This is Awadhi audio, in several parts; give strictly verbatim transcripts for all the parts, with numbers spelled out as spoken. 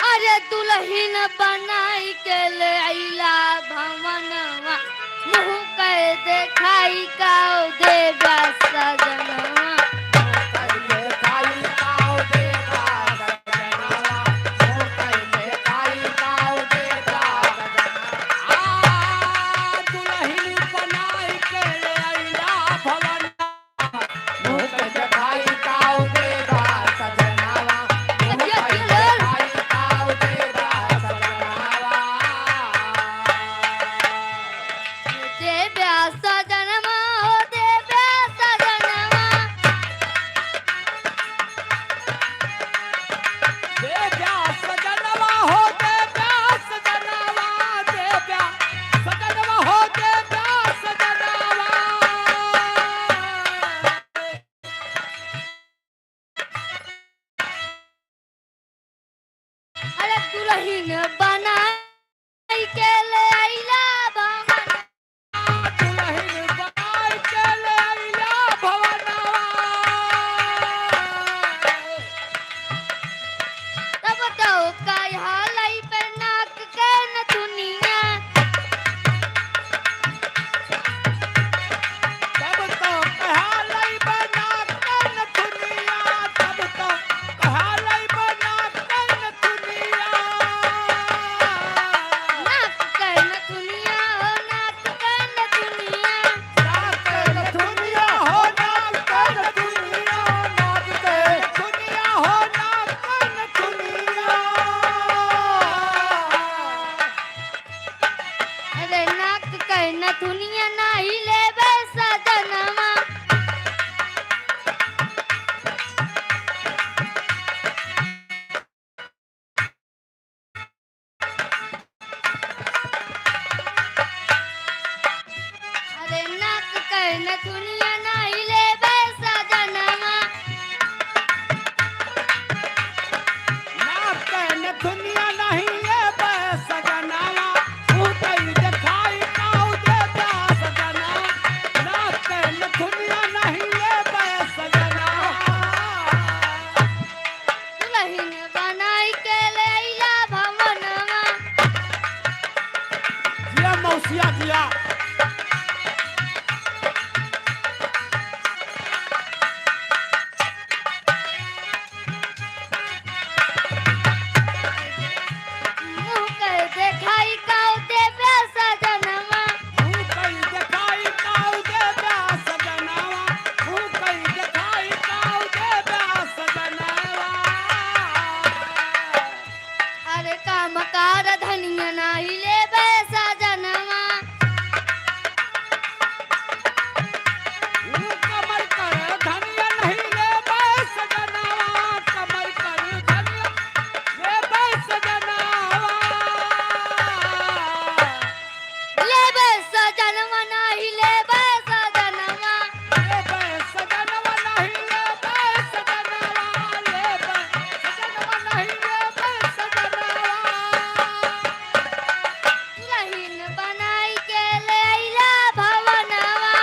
अरे दुलहिन बनाई के ले अइला भवनवा, मुँह के देखाई काउ देबा सजनवा। देब्या सजनवा हो, देब्या सजनवा। देब्या सजनवा हो, देब्या सजनवा, देब्या सजनवा हो, देब्या सजनवा। अरे दुलहिन बनाई के ले अइला भवन। दुलहिन बनाई के ले अइला भवनवा। तब तो कहा लई पे नाक के नथुनिया। तब तो कहा लई पे नाक के नथुनिया, तब तो कहा लई पे नाक के नथुनिया। नाक के नथुनिया हो, नाक के नथुनिया। नाक के नथुनिया हो, नाक के नथुनिया, नाक के नथुनिया हो, नाक के नथुनिया। अरे नाक के नथुनिया नाही लेबे सजनवा। अरे नाक के नथुनिया नाही लेबे सजनवा। नाक के नथुनिया नाही लेबे सजनवा। मुँह कई देखाई काउ देबा सजनवा। नाक के नथुनिया नाही लेबे सजनवा। दुलहिन बनाई के ले अइला भवनवा। जिया मौसिया जिया। मुँह के देखाई काउ देबे सजनवा। मुँह कई देखाई काउ देबे सजनवा। मुँह कई देखाई काउ देबे सजनवा। अरे काम कार धनिया नाही लेबे सजनवा। कमर कर धनिया नाही लेबे सजनवा, कमर कर धनिया लेबे सजनवा। लेबे सजनवा नाही लेबे सजनवा। लेबे सजनवा नाही लेबे सजनवा, लेबे सजनवा नाही लेबे सजनवा। दुलहिन बनाई के ले अइला भवनवा।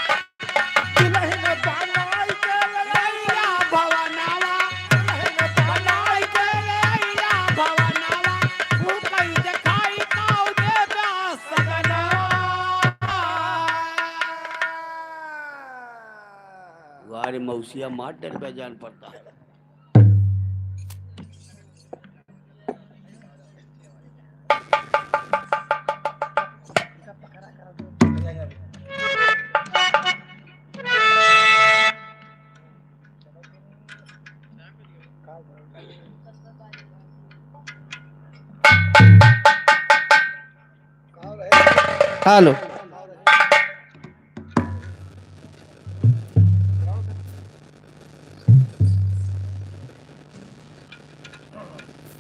दुलहिन बनाई के ले अइला भवनवा। दुलहिन बनाई के ले अइला भवनवा। मुँह कई देखाई काउ देबा सजनवा। वाह रे मौसिया, मार डर बे जान पड़ता है। हेलो।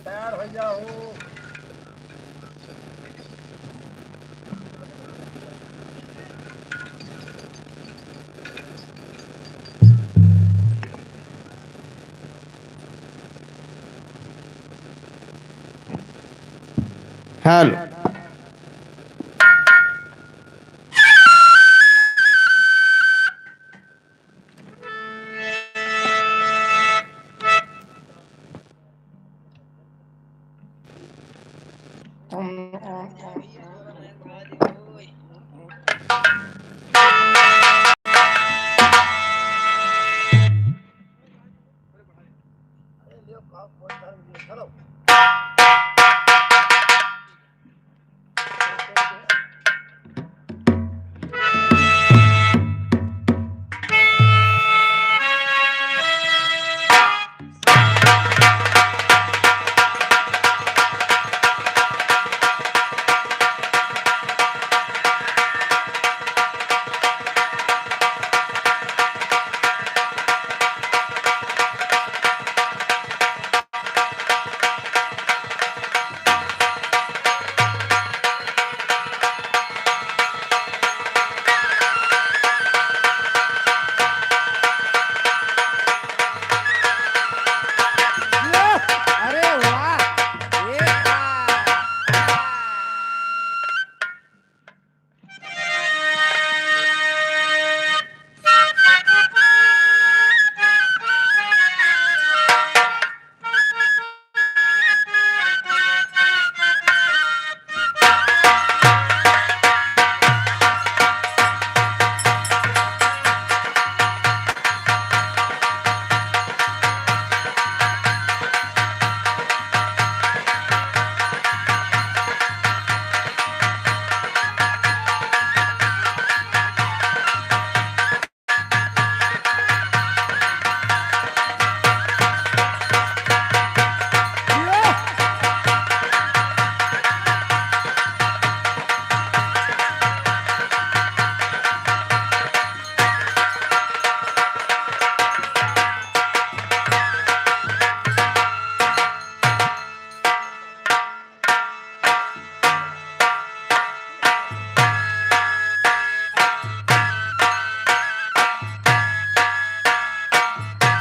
तैयार हो जाओ। हेलो। अरे वाह, ये वाह।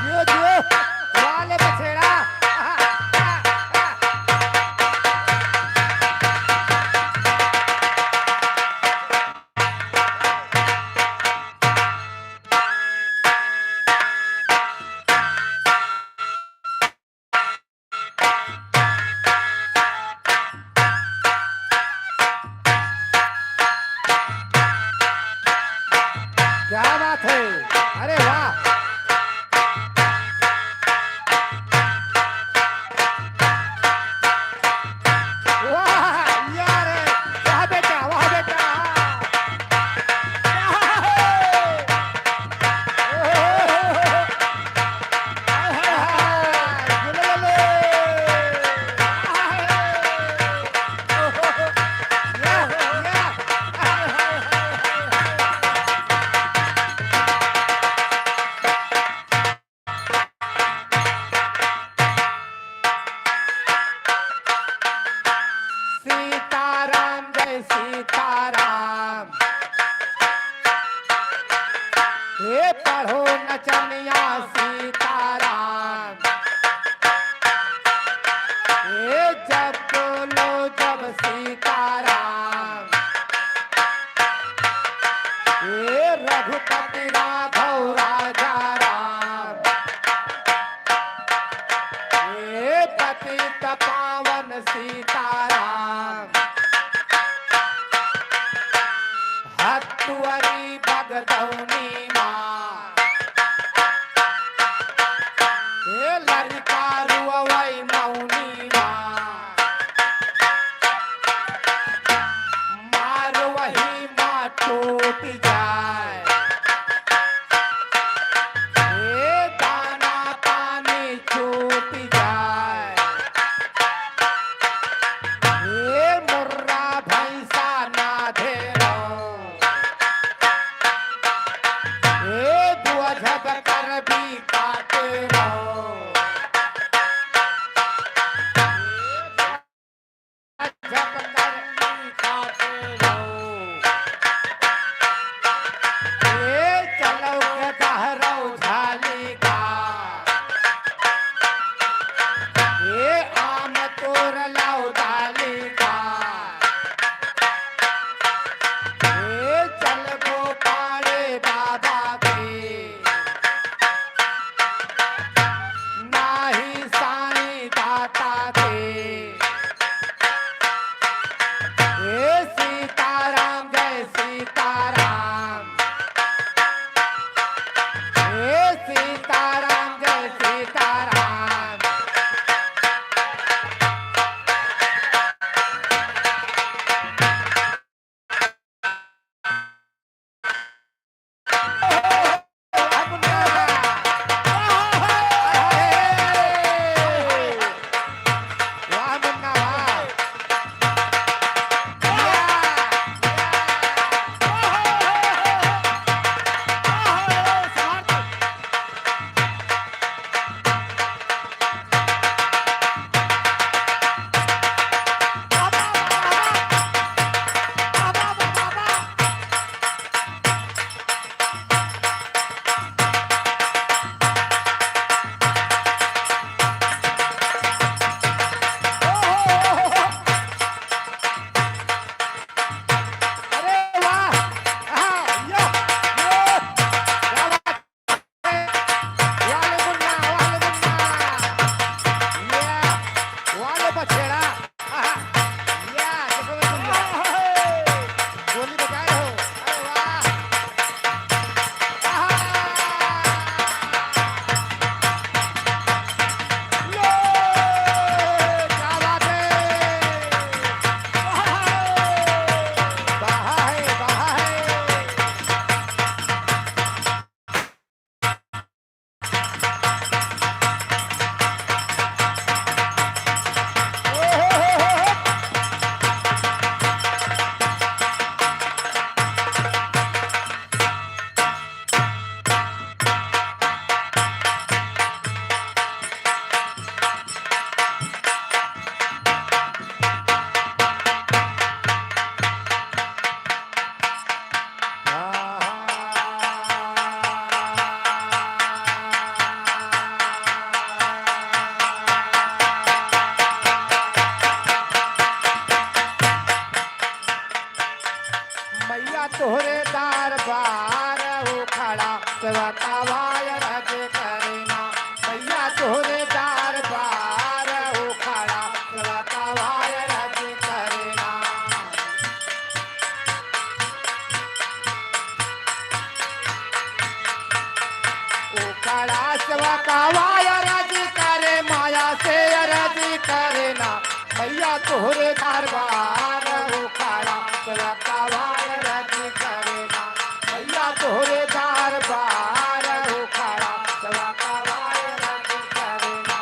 जियो, जियो। वाह ले बछेड़ा। क्या बात है, अरे वाह। वाह, या रे, वाह बेटा, वाह बेटा। वाह। हाय, हाय, हाय। हाय, हाय, हाय। सीताराम, जय सीताराम। हे पढ़ो नचनिया सीताराम। हे जब बोलो जब सीताराम। हे रघुपति राघव राजा राम। हे पतित पावन सीताराम। हतुअरी बगदौनी माँ। हे लरिका रुअवै मौनी माँ। मारवही माँ टूट जाए। हे दाना पानी छूट जाए। हे मुर्रा भैंसा ना धेरो। हे दुआ झब कर भी काटे रहो। झब कर भी काटे रहो। तोहरे दरबार उखड़ा सेवकवा अरज करेना। मैया तोहरे दरबार उखड़ा सेवकवा अरज करेना। उखड़ा सेवकवा अरज करे, माया से अरज करेना। मैया तोहरे दरबार उखड़ा सेवकवा अरज करेना। मैया तोहरे दरबार उखड़ा सेवकवा अरज करेना।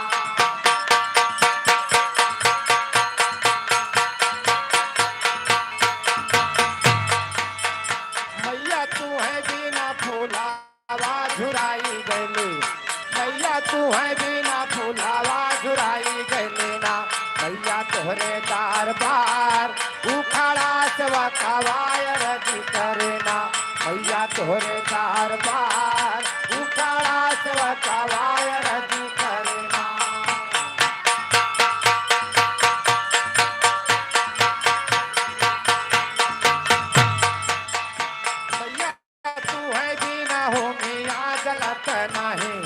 मैया तू है बिना फूला आवा झुराई गइले। मैया तू है बिना फुलावा झुराई गइले ना। मैया तोहरे दरबार उखड़ा सेवकवा अरज करेना। मैया तोहरे दरबार उखड़ा सेवकवा अरज करेना। मैया तू है बिना होमिया जलत नाही।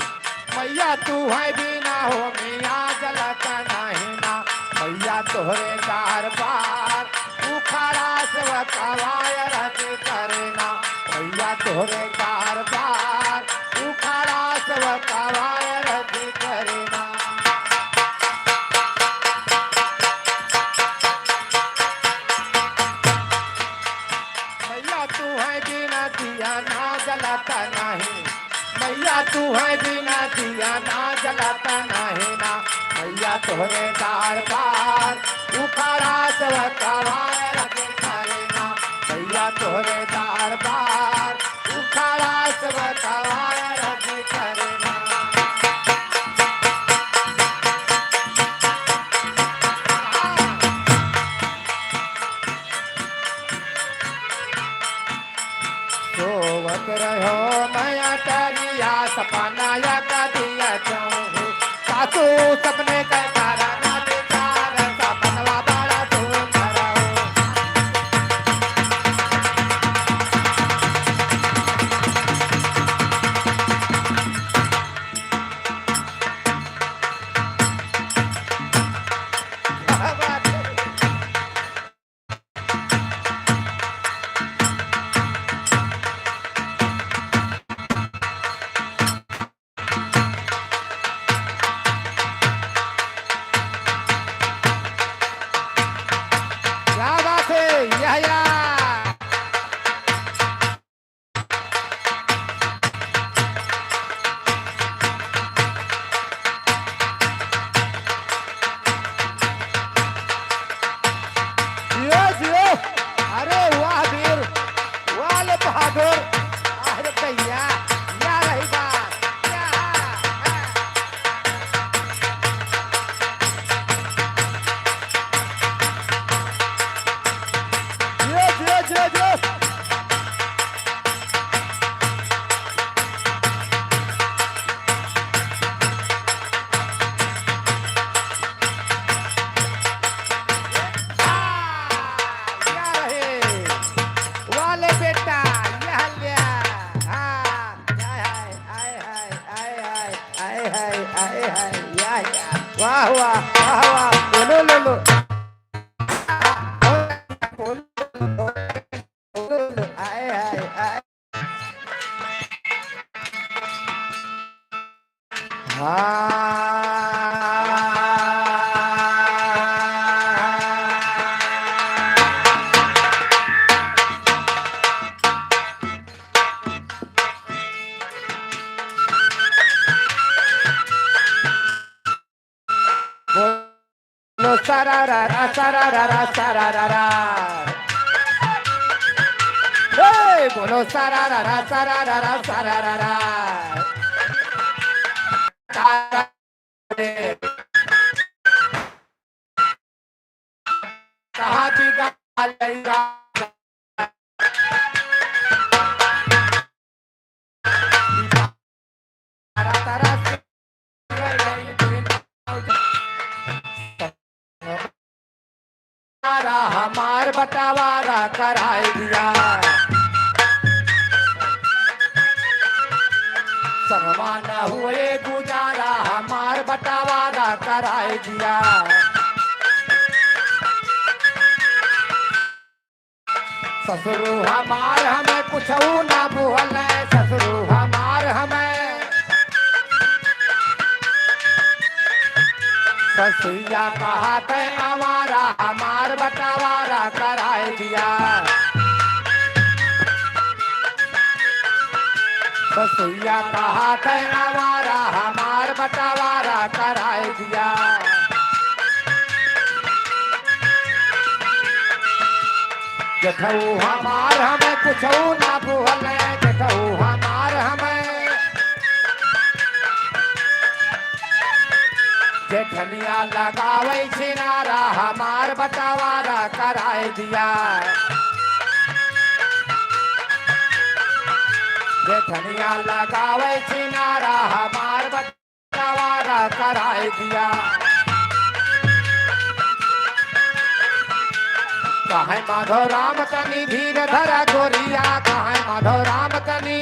मैया तू है बिना होमिया जलत नाही ना। मैया तोहरे दरबार उखड़ा सेवकवा अरज करेना। मैया तोहरे दरबार उखड़ा सेवकवा अरज करेना। मैया तू है बिना दिया ना जलत नाही। मैया तू है बिना दिया ना जलत नाही ना। मैया तोहरे दरबार उखड़ा सेवकवा अरज करेना। मैया तोहरे दरबार उखड़ा सेवकवा अरज करेना। सोवत रहो मैया टरिया, सपना या कदिया चौंहे। सासू सपने के कारण विचार, सपनवा बड़ा सुंदर हो। क्या बात है, यह, यह। जियो, जियो। अरे वाह वीर, वाह ले बहादुर। अरे भैया, या रही बात। या, हाँ। जियो, जियो, जियो, जियो। हाँ, या रहे। वाले बेटा, या लिया। हाँ, हाय, हाय, या, या। वाह, वाह, वाह, वाह। बोलो, लो, लो। आए, आए, आए। हाँ। बोलो सारा रा रा, सारा रा रा, सारा रा रा। ए, बोलो सारा रा रा, सारा रा रा, सारा रा रा। कहाँ की गा-, हमार बंटवारा कराई दिया। ना हुए गुजारा, हमार बंटवारा कराए दिया। ससुरु हमार हमें कुछऊ ना बोले, ससुरु हमार हमें। ससुइया कहा तै आवारा, हमार बंटवारा कराए दिया। ससुइया कहा तै आवारा, हमार बंटवारा कराए दिया। जेठऊ हमार हमें कुछऊ ना बोले, जेठऊ हमार हमें। जेठनिया लगावे छिनारा, हमार बंटवारा कराए दिया। जेठनिया लगावे छिनारा, हमार बंटवारा कराए दिया। कहे माधव राम तनी धीर धरा गोरिया, कहे माधव राम तनी।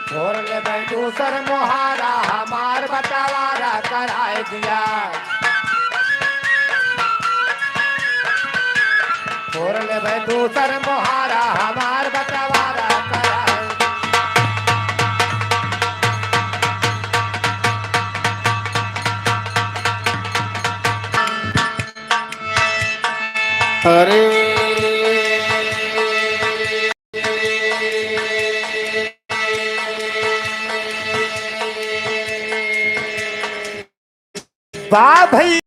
फोर लेबै दूसर मोहारा, हमार बंटवारा कराए दिया। फोर लेबै दूसर मोहारा, हमार बंटवारा कराए। अरे वाह भाई,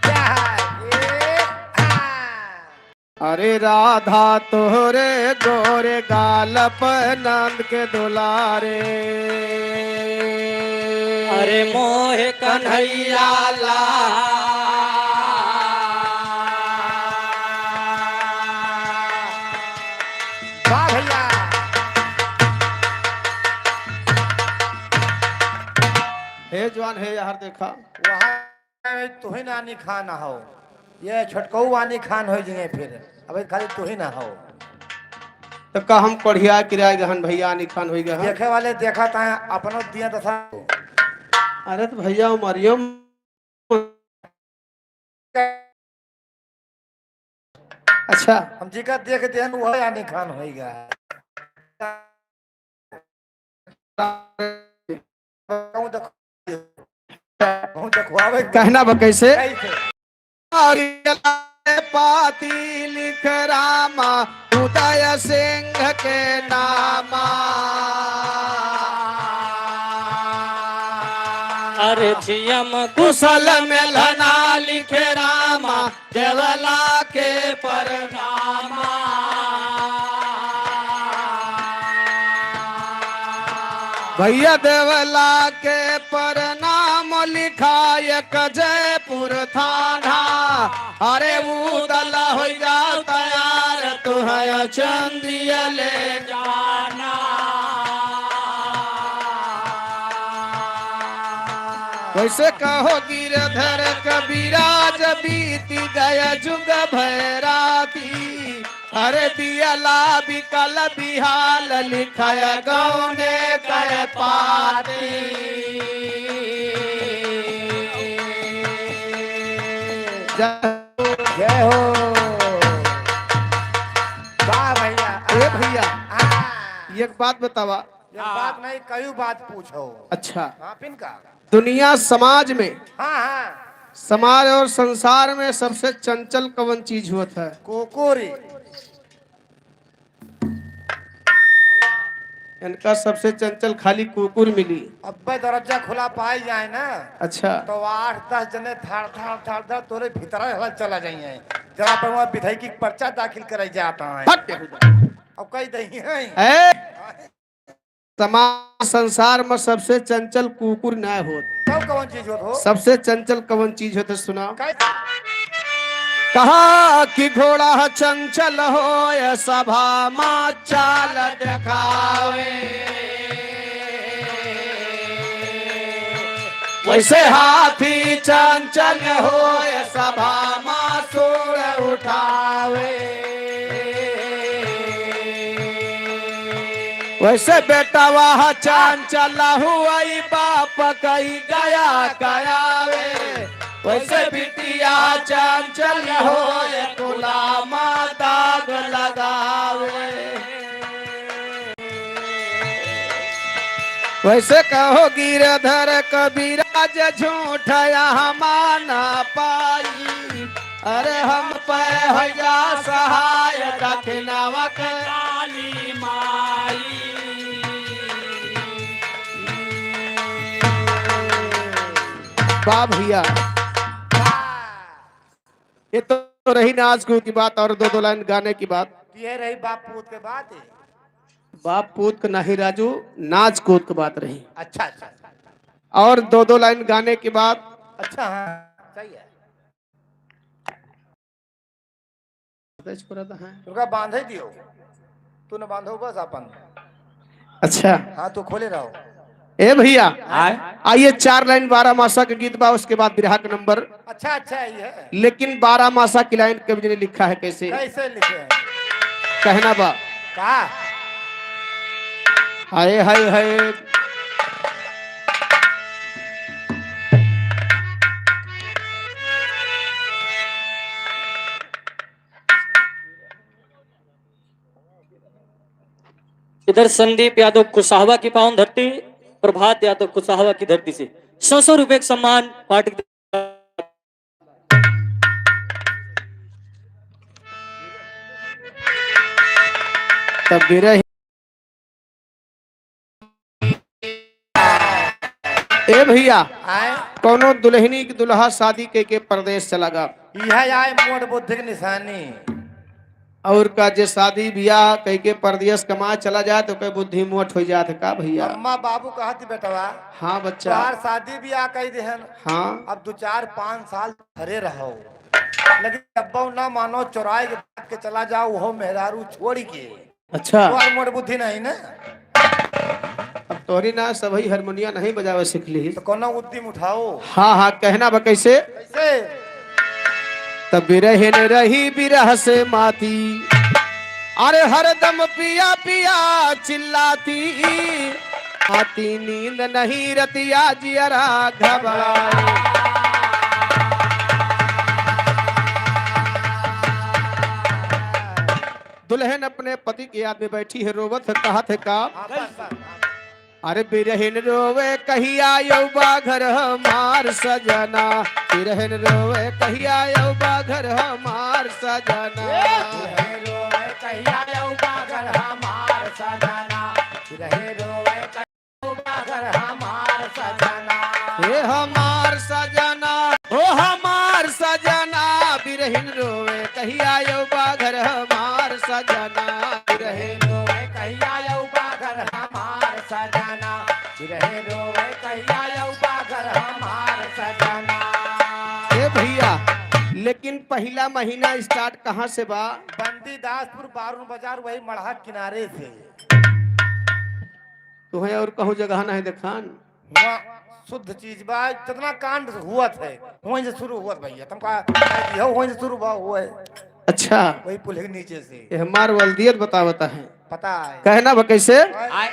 क्या है? ए, हाँ। अरे राधा तोहरे गोरे गाल पे नंद के दुलारे। अरे मोहे कन्हैया ला। वाह भैया। हे जवान, हे यार, देखा। वहाँ तुही ना आनी खान हो, ये छोटकऊ आनी खान होइ जइहैं फिर। अबे खाली तुही ना हो। तो का हम कोढ़िया किराए गहन भैया आनी खान होइ गए हैं? देखे वाले देखा ताए अपनो दिया दशा। अरे तो भैया उमरियो अच्छा। हम जी का देख देहन, वह आनी खान होइगा। कहूँ देख-, कहूँ देखवावे के कहना बा कैसे? कैसे? और ये पाती लिख रामा उदय सिंह के नामा। अरे छियम कुशल मेलना लिखे रामा, देवला के परनामा। भैया देवला के परनाम लिखा एक जयपुर थाना। अरे उदल होइ जा तैयार, तू है चंदिया ले जाना। वैसे कहो गिरधर कविराज बीत गय जुग भैराती। अरे दियला बिकल बिहाल लिखय गौने कय पाती। जय हो। जय हो। वाह भैया। ए भैया, हाँ। एक बात बतावा। एक बात नहीं, कई बात पूछो। अच्छा। हाँ, पिन का? दुनिया समाज में, हाँ, हाँ। समाज और संसार में सबसे चंचल कवन चीज होत है? कुकुरी। इनका सबसे चंचल खाली कुकुर मिली। अब्बे दरवाजा खुला पाई जाए ना, अच्छा। तो आठ दस जने थाड़, थाड़, थाड़, थाड़ तोरे भीतर हल चला जाइए। जरा पर वहाँ विधायकी पर्चा दाखिल कराई जाता है। हट। अब कही दही है। ए! समाज संसार में सबसे चंचल कुकुर ना होत। तब कवन चीज होत हो? सबसे चंचल कवन चीज होत, सुना? कैसे? कहा कि घोड़ा चंचल होय, सभा मा चाल देखावे। वैसे हाथी चंचल होय, सभा मा सूंड़ उठावे। वैसे बेटवा ह चंचल हुई, बाप कई गया करावे। वैसे बिटिया चंचल होय, कुला मा दाग लगावे। वैसे कहो गिरधर कबीराज, झूठ यह मान पाई। अरे हम पे हो जा सहाय, दखिनवा के काली माई। वाह भैया, ये तो रही नाच कूद की बात और दो दो लाइन गाने की बात। ये रही बाप पूत के बात है। बाप पूत के नहीं राजू, नाच कूद की बात रही। अच्छा, अच्छा। और दो दो लाइन गाने की बात। अच्छा, हाँ, सही है। छोरा तो है। तुमका बांधे दियो, तू न बांधो बस अपन। अच्छा। हाँ, तू खोले रहो। ए भैया, आए? आइए, चार लाइन बारह मासा के गीत बा, उसके बाद बिरहा के नंबर। अच्छा, अच्छा, ये है। लेकिन बारह मासा की लाइन कवि जी ने लिखा है कैसे? कैसे लिखे हैं? कहना बा। का? हाय, हाय, हाय। इधर संदीप यादव कुशाहवा की पावन धरती, प्रभात यादव कुशाहवा की धरती से सौ सौ रुपए का सम्मान पार्टी। तब बिरह ए भैया, आए? कौनो दुल्हनी के दुल्हा शादी कइके परदेस चला गा। इहे आए मोट बुद्धि के निशानी। और का, जे शादी बियाह कइके परदेस कमाए चला जाए तो ओके बुद्धि मोट होइ जात है का भैया? अम्मा बाबू कहत बेटवा, हाँ बच्चा। तोहार शादी बियाह कइ देहन। हाँ। अब दो चार पाँच साल घरे रहो, लेकिन अब्बा ना मानो, चोराए के भाग के चला जाओ, वो मेहरारू छोड़ के। अच्छा। तोहार मोट बुद्धि नहीं ना। अब तोहरी ना सबही हारमोनिया नहीं बजावे सीख ली। तो कौनो उद्यम उठाओ। हाँ, हाँ, कहना बा कैसे? कैसे? तब बिरहिन रही बिरह से माती, अरे हरदम पिया पिया चिल्लाती, आती नींद नहीं रतिया जियरा घबराए। दुल्हन अपने पति के याद में बैठी है, रोवत है, कहत है का? हाँ, बस, बस, बस। अरे बिरहिन रोवे कहिया अउबा घर हमार सजना, बिरहिन रोवे कहिया अउबा घर हमार सजना। बिरहिन रोवे कहिया अउबा घर हमार सजना, बिरहिन रोवे कहिया अउबा घर हमार सजना। हे हमार सजना, ओ हमार सजना, बिरहिन रोवे कहिया अउबा घर हमार सजना, बिरहिन रोवे कहिया अउबा घर हमार सजना, बिरहिन रोवे कहिया अउबा घर हमार सजना। ए भैया, लेकिन पहिला महीना start कहाँ से बा? बंदीदासपुर बारून बाजार, वही मड़हा किनारे से। तुहें और कहूँ जगह नहीं देखान? हुआँ शुद्ध चीज बा, जितना कांड हुअत है, वहीं से शुरू हुअत भैया। तुमका यह वहीं से शुरू बा, हुआ है। अच्छा। वही पुल के नीचे से। ये हमार वल्दियत बतावता है। पता है। कहना बा कैसे? आए।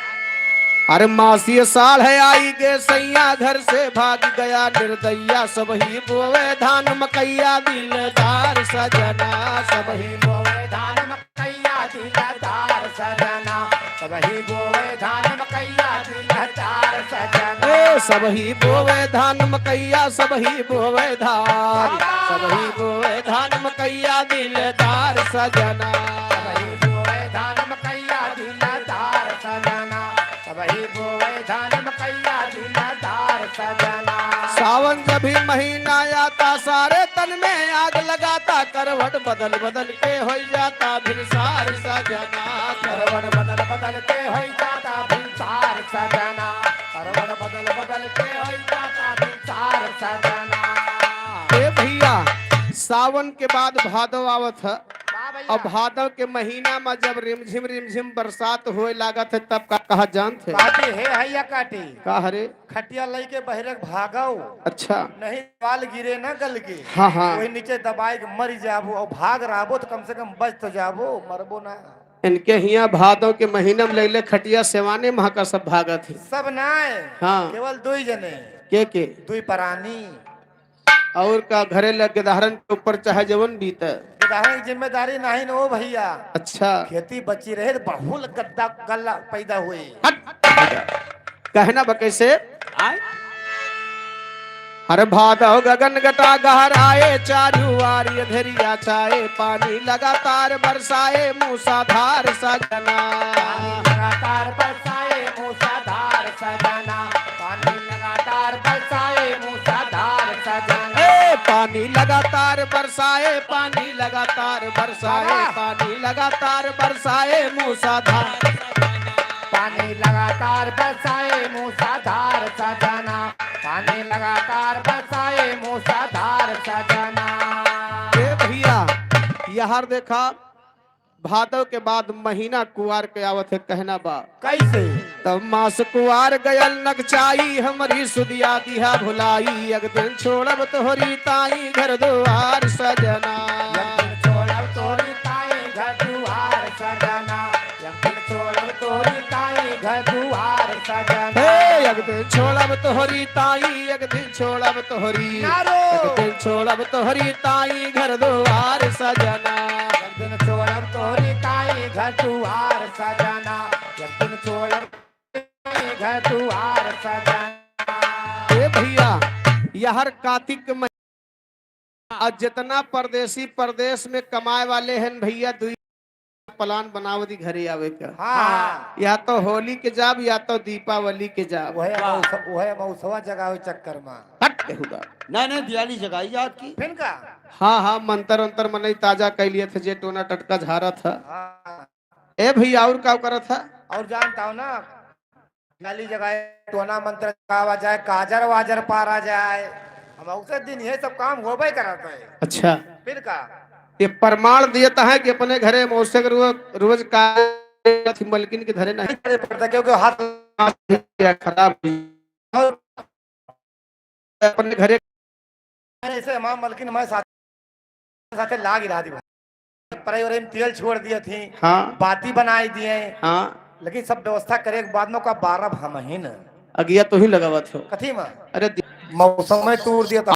अरे मासी साल है आई गे सैया घर से भाग गया निर्दया, सबही बोवे धान मकैया दिलदार सजना, सबही बोवे धान मकैया दिलदार सजना, सबही बोवे धान मकैया दिलदार सजना। ए, सबही बोवे धान मकैया, सबही बोवे धान, सबही बोवे धान मकैया दिलदार सजना। सबही बोवे धान मकैया दिलदार सजना, सबही बोवे धान मकैया दिलदार सजना। सावन जब भी महीना आता, सारे तन में आग लगाता, करवट बदल बदल के होई जाता भिनसार सजना। करवट बदल बदल के होई जाता भिनसार सजना, करवट बदल बदल के होई जाता भिनसार सजना। ए भैया, सावन के बाद भादव आवत है। का भैया? अब भादव के महीना में जब रिमझिम रिमझिम बरसात होए लागत है, तब का कहा जानत है? काटी हे हैया काटी। का हरे? खटिया लइके बहरे के भागो। अच्छा। नहीं बाल गिरे ना गल के। हाँ, हाँ। वही नीचे दबाए के मर जाबो और भाग रहबो तो कम से कम बच तो जाबो, मरबो ना। इनके हियाँ भादव के महीना में लैले खटिया सेवाने महा का सब भागत है। सब नाय। हाँ। केवल दुई जने। के के? दुई परानी। और का घरे लग गेदहरन के ऊपर चाहे जवन बीते। गेदहरन की जिम्मेदारी नाही न हो भैया। अच्छा। खेती बची रहे तो बहुल गद्दा गल्ला पैदा हुए। हट। कहना बा कैसे? आय? हर भादव गगन घटा गहराए, चारू आरी अंधेरिया छाए, पानी लगातार बरसाए, मूसाधार सजना। पानी लगातार बरसाए, मूसाधार सजना। पानी लगातार बरसाए, मूसाधार सजना। ए, पानी लगातार बरसाए, पानी लगातार बरसाए, वाह। पानी लगातार बरसाए, मूसाधार। पानी लगातार बरसाए, मूसाधार सजना। पानी लगातार बरसाए, मूसाधार सजना। ए भैया, यहर देखा, भादव के बाद महीना कुआर के आवत है, कहना बा। कैसे? तब मास कुआर गयल नगचाई, हमरी सुदिया दिहा भुलाई, एक दिन छोड़ब तोहरी ताई घर दुआर सजना। एक दिन छोड़ब तोहरी ताई घर दुआर सजना। एक दिन छोड़ब तोहरी ताई घर दुआर सजना। हे, एक दिन छोड़ब तोहरी ताई, एक दिन छोड़ब तोहरी। नारो। एक दिन छोड़ब तोहरी ताई घर दुआर सजना। एक दिन छोड़ब तोहरी ताई घर दुआर सजना। एक दिन छोड़ब ताई घर दुआर सजना। ए भैया, यहर कातिक के महीना, आज जितना परदेसी परदेश में कमाए वाले हैं भैया, दुई plan बनावत ही घरे आवे का। हाँ। या तो होली के जाब, या तो दीपावली के जाब। वहे मौस-, वहे मौसवा जगावे चक्कर मा। हट के हुदा। नहीं, नहीं, दियाली जगाई जात की। फिर का? हाँ, हाँ, मंतर अंतर मनई ताजा कइ लिए थे, जे टोना टटका झारत है। हाँ। ए भैया, और का करत है? और जानता हो ना, दियाली जगाए, टोना मंतर गावा जाए, काजर वाजर पारा जाए। हम उसे दिन ये सब काम होबे करत है। अच्छा। फिर का? ये प्रमाण दियत है कि अपने घरे मौसे के रोज, रोज का मलकिन के धरे नहीं करे पड़ता, क्योंकि हाथ खराब हुई। और अपने घरे अरे, ऐसे हमार मलकिन हमारे साथ, साथे लाग रहा थी भाई। पराई ओरे में तेल छोड़ दिए थी। हाँ। बाती बनाई दिए। हाँ। लेकिन सब व्यवस्था करे के बाद में का बारह हम ही न। अगिया तो ही लगावत हो। कथी में? अरे दि- मौसम में तूर दिया था।